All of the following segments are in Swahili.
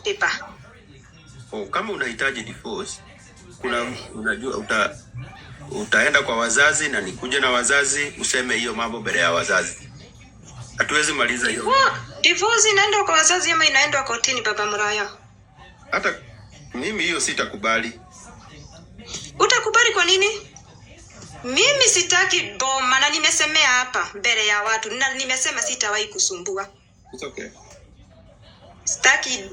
paper. Oh, kama unahitaji divorce, kuna unajua utaenda kwa wazazi na nikuje na wazazi useme hiyo mambo mbele ya wazazi. Hatuwezi maliza hiyo. Divorce inaenda kwa wazazi ama inaenda kotini, Baba Muraya? Hata mimi hiyo sitakubali. Utakubali kwa nini? Mimi sitaki boma na nimesemea hapa mbele ya watu na nimesema sitawahi kusumbua. It's okay.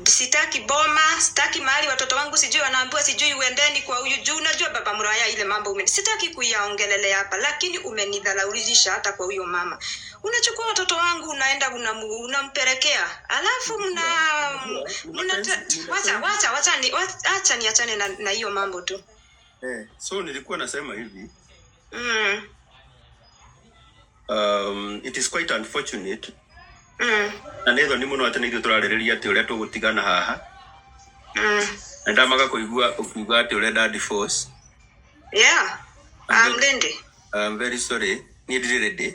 Sitaki boma, sitaki mahali watoto wangu sijui wanaambiwa sijui uendeni kwa huyu juu. Unajua Baba Muraya, ile mambo sitaki kuyaongelelea hapa, lakini umenidhalaulisha hata kwa huyo mama. Unachukua watoto wangu unaenda unampelekea, alafu mna wacha wacha wacha ni acha niachane na hiyo mambo tu. So nilikuwa nasema hivi. It is quite unfortunate na nä thoni må no atä nä ithuä tå rarä rä ria atä å rä a tå gå tigana haha na ndamaga kå igua å kiuga atä å renda divorce. Yeah. I'm ready. I'm very sorry, niä ndirä ready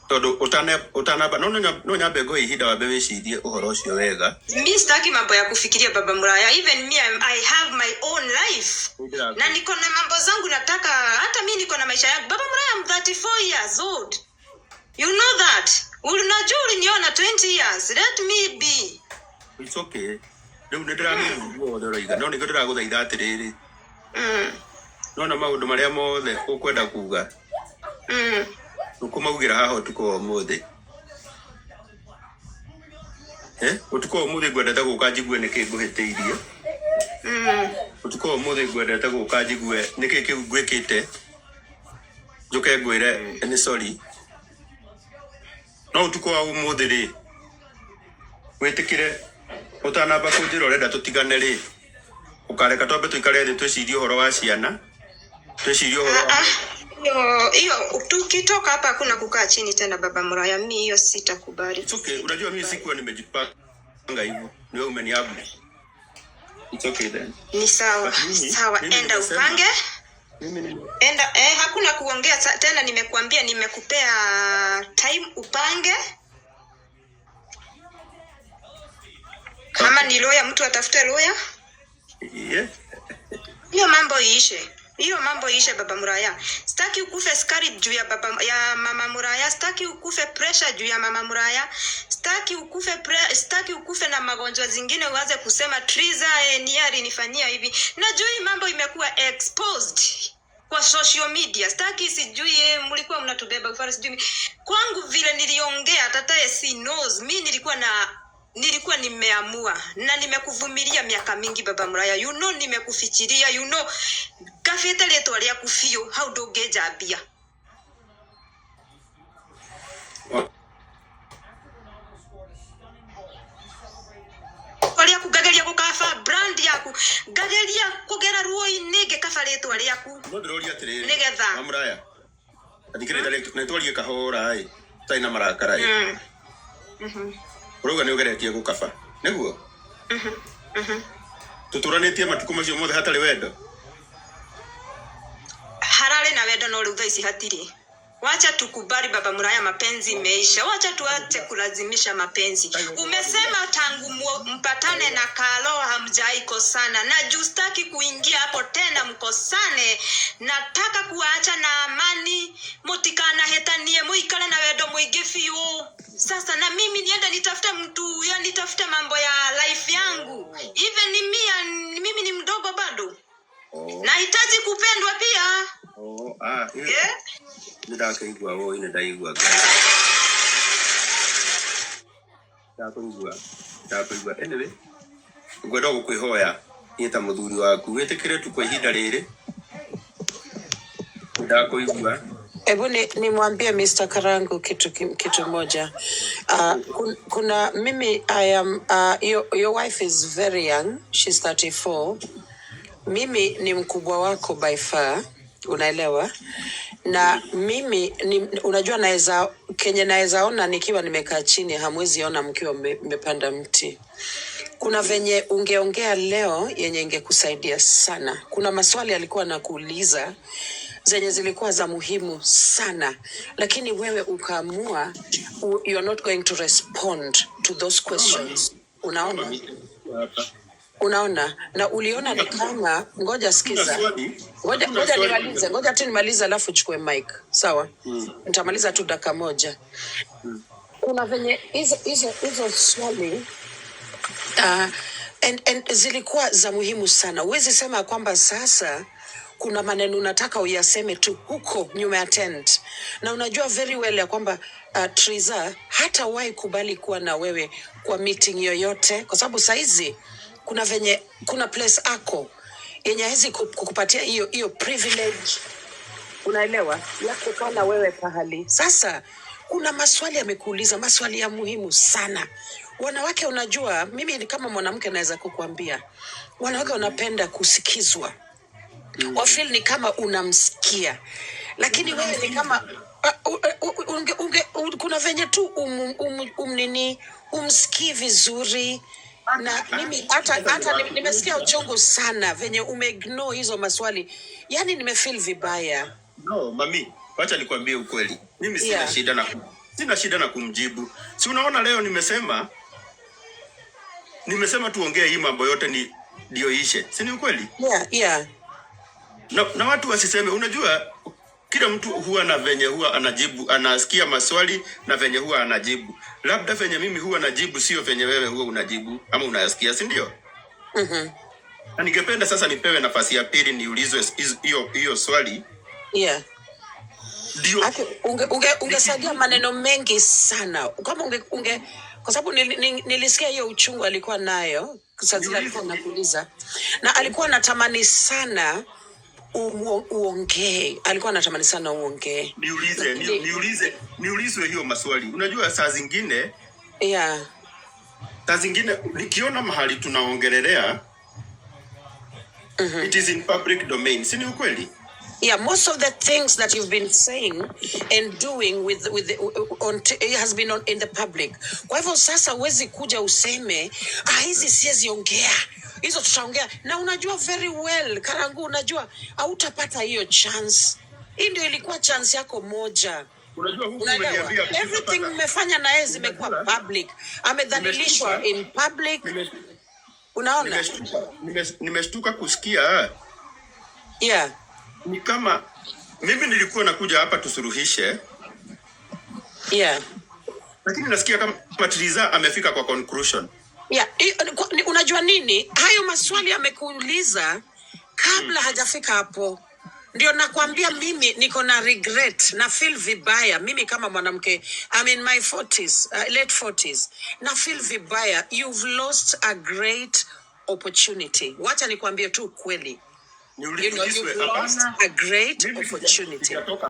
tondå ũtanamba no nyambe ngũhe ihinda wambe wĩcirie ũhoro ũcio wega. Mi sitaki mambo ya kufikiria, Baba Muraya. Even me, I have my own life. Na niko na mambo zangu nataka, hata mi niko na maisha yangu. Baba Muraya, I'm 34 years old. You know that. Unajua uliniona 20 years. Let me be. It's okay, rĩu nĩ ndĩramenya wothe ũroiga no nĩkĩo ndĩragũthaitha atĩrĩrĩ nona maũndũ marĩa mothe ũkwenda kuga ũkũmaugĩra haha ũtukũ wa ũmũthĩ. Eh, ũtukũ wa ũmũthĩ ngwendete gũka njigue nĩkĩ ngũhĩtĩirie. Ũtukũ wa ũmũthĩ ngwendete gũka njigue nĩkĩ kĩu ngwĩkĩte, njũke ngwĩre nĩ sorry. No ũtukũ wa ũmũthĩ rĩ, wĩtĩkĩre ũtanamba kũnjĩra ũrenda tũtigane rĩ, ũkareka twambe tũikare thĩ twĩcirie ũhoro wa ciana, twĩcirie ũhoro Ah, wa ah. Hiyo hiyo tukitoka hapa hakuna kukaa chini tena, Baba Muraya. Mi hiyo sitakubali. It's okay. Unajua mimi sikuwa nimejipanga hivyo. Ni wewe umeniabu. It's okay then. Ni sawa. But mimi, Sawa, mimi enda nimesema upange. mimi ni Enda, hakuna kuongea tena, nimekuambia nimekupea time upange. Kama Okay. ni lawyer, mtu atafute lawyer. Yeah. Hiyo mambo iishe. Hiyo mambo iishe, Baba Muraya. Sitaki ukufe sukari juu ya baba ya mama Muraya, sitaki ukufe pressure juu ya mama Muraya, sitaki ukufe na magonjwa zingine uanze kusema Triza ni alinifanyia hivi. Najua hii mambo imekuwa exposed kwa social media. Sitaki sijui mlikuwa mnatubeba ufara sijui. Kwangu vile niliongea tataye si knows mi nilikuwa nimeamua na nimekuvumilia miaka mingi, Baba Muraya, you know, nimekufichiria, you know, ngabĩte rĩtwa rĩaku biũ hau ndũngĩnjambia. Rĩaku ngageria gũkaba brand yaku, ngageria kũgera ruo-inĩ ngĩkaba rĩtwa rĩaku. No ndĩroria atĩrĩrĩ. Nĩgetha Mamuraya. Athikĩrĩria na twarie kahora ĩ. Tũtarĩ na marakara ĩ. Ũrauga nĩ ũgeretie gũkaba. Nĩguo? Tũtũranĩtie matukũ macio mothe hatarĩ wendo. Hararĩ na wendo no rĩu thaa ici hatirĩ. Wacha tukubali, Baba Muraya, mapenzi imeisha. Wacha tuache kulazimisha mapenzi. Umesema tangu mpatane na Kalo hamjai kosana, na juu sitaki kuingia hapo tena mkosane. Nataka kuwaacha na amani, mutikanahĩtanie, muikare na wendo mũingĩ biũ. Sasa na mimi niende nitafute mtu, ya nitafute mambo ya life yangu. Even ni mia, mimi ni mdogo bado. Nahitaji kupendwa pia. Oh, ah, Yeah? nĩ ndakĩigua woi, nĩ ndaigua Ngai. Ndakũigua. Ndakũigua. Anyway, ngwenda gũkwĩhoya niĩ ta mũthuri waku wĩtĩkĩre tu kwa ihinda rĩrĩ ndakũigua. Hebu nimwambie Mr. Karangu kitu moja. Kuna mimi I am your wife is very young. She's 34. Mimi ni mkubwa wako by far, unaelewa? Na mimi ni, unajua naweza kenye naweza ona nikiwa nimekaa chini, hamwezi ona mkiwa mmepanda mti. Kuna venye ungeongea leo yenye ingekusaidia sana. Kuna maswali alikuwa anakuuliza zenye zilikuwa za muhimu sana, lakini wewe ukaamua you are not going to respond to those questions. Unaona, Mami, hapa. unaona, na uliona ni Hakuna kama, ngoja hakuna sikiza, swali, ngoja hakuna ngoja swali. nimalize, ngoja tu nimalize, alafu uchukue mic, sawa? Nitamaliza tu dakika moja. Kuna venye hizo swali and zilikuwa za muhimu sana. Huwezi sema kwamba sasa kuna maneno unataka uyaseme tu huko nyuma ya tent, na unajua very well ya kwamba Triza hatawahi kubali kuwa na wewe kwa meeting yoyote, kwa sababu saizi kuna venye kuna place ako yenye hawezi kukupatia hiyo privilege, unaelewa, ya kukaa na wewe pahali. Sasa kuna maswali amekuuliza, maswali ya muhimu sana. Wanawake, unajua, mimi ni kama mwanamke naweza kukuambia, wanawake wanapenda kusikizwa, wafeel ni kama unamsikia, lakini wewe ni kama kuna venye tu nini umsikii vizuri na mimi hata nimesikia uchungu sana venye umeignore hizo maswali, yani nimefeel vibaya. No, mami, wacha nikwambie ukweli. Mimi sina shida na kumjibu. Si unaona leo nimesema tuongee hii mambo yote ni ndio ishe. Si ni ukweli? Yeah. Na watu wasiseme, unajua kila mtu huwa na venye huwa anajibu, anasikia maswali na venye huwa anajibu. Labda venye mimi huwa najibu sio venye wewe huwa unajibu ama unayasikia, si ndio? Mm-hmm. Na ningependa sasa nipewe nafasi ya pili niulizwe hiyo swali ndio Aki, ungesagia maneno mengi sana kama unge kwa sababu nilisikia hiyo uchungu alikuwa nayo saa zile alikuwa niulize anakuuliza, na alikuwa anatamani sana uongee, alikuwa anatamani sana uongee, niulize ni, lakini niulize niulizwe hiyo maswali. Unajua saa zingine nikiona mahali tunaongelelea it is in public domain, si ni ukweli? Yeah, most of the things that you've been saying and doing with the, on it has been on, in the public. Kwa hivyo sasa huwezi kuja useme, ah, hizi siwezi ongea, hizo tutaongea. Na unajua very well Karangu, unajua hautapata hiyo chance. Hii ndio ilikuwa chance yako moja. Unajua huku Unaelewa? umeniambia Everything tutapata. mmefanya na yeye zimekuwa Unajua public. Amedhalilishwa nimeshtuka in public. Unaona? Nimeshtuka kusikia ni kama mimi nilikuwa nakuja hapa tusuluhishe, lakini nasikia kama Triza amefika kwa conclusion. Yeah, unajua nini? Hayo maswali amekuuliza kabla hajafika hapo. Ndio nakwambia mimi niko na regret na feel vibaya. Mimi kama mwanamke, I'm in my 40s, late 40s. Na feel vibaya. You've lost a great opportunity. Wacha nikwambie tu ukweli. You know, Niulizwe, you've lost hapana, a great mimi opportunity. sijatoka.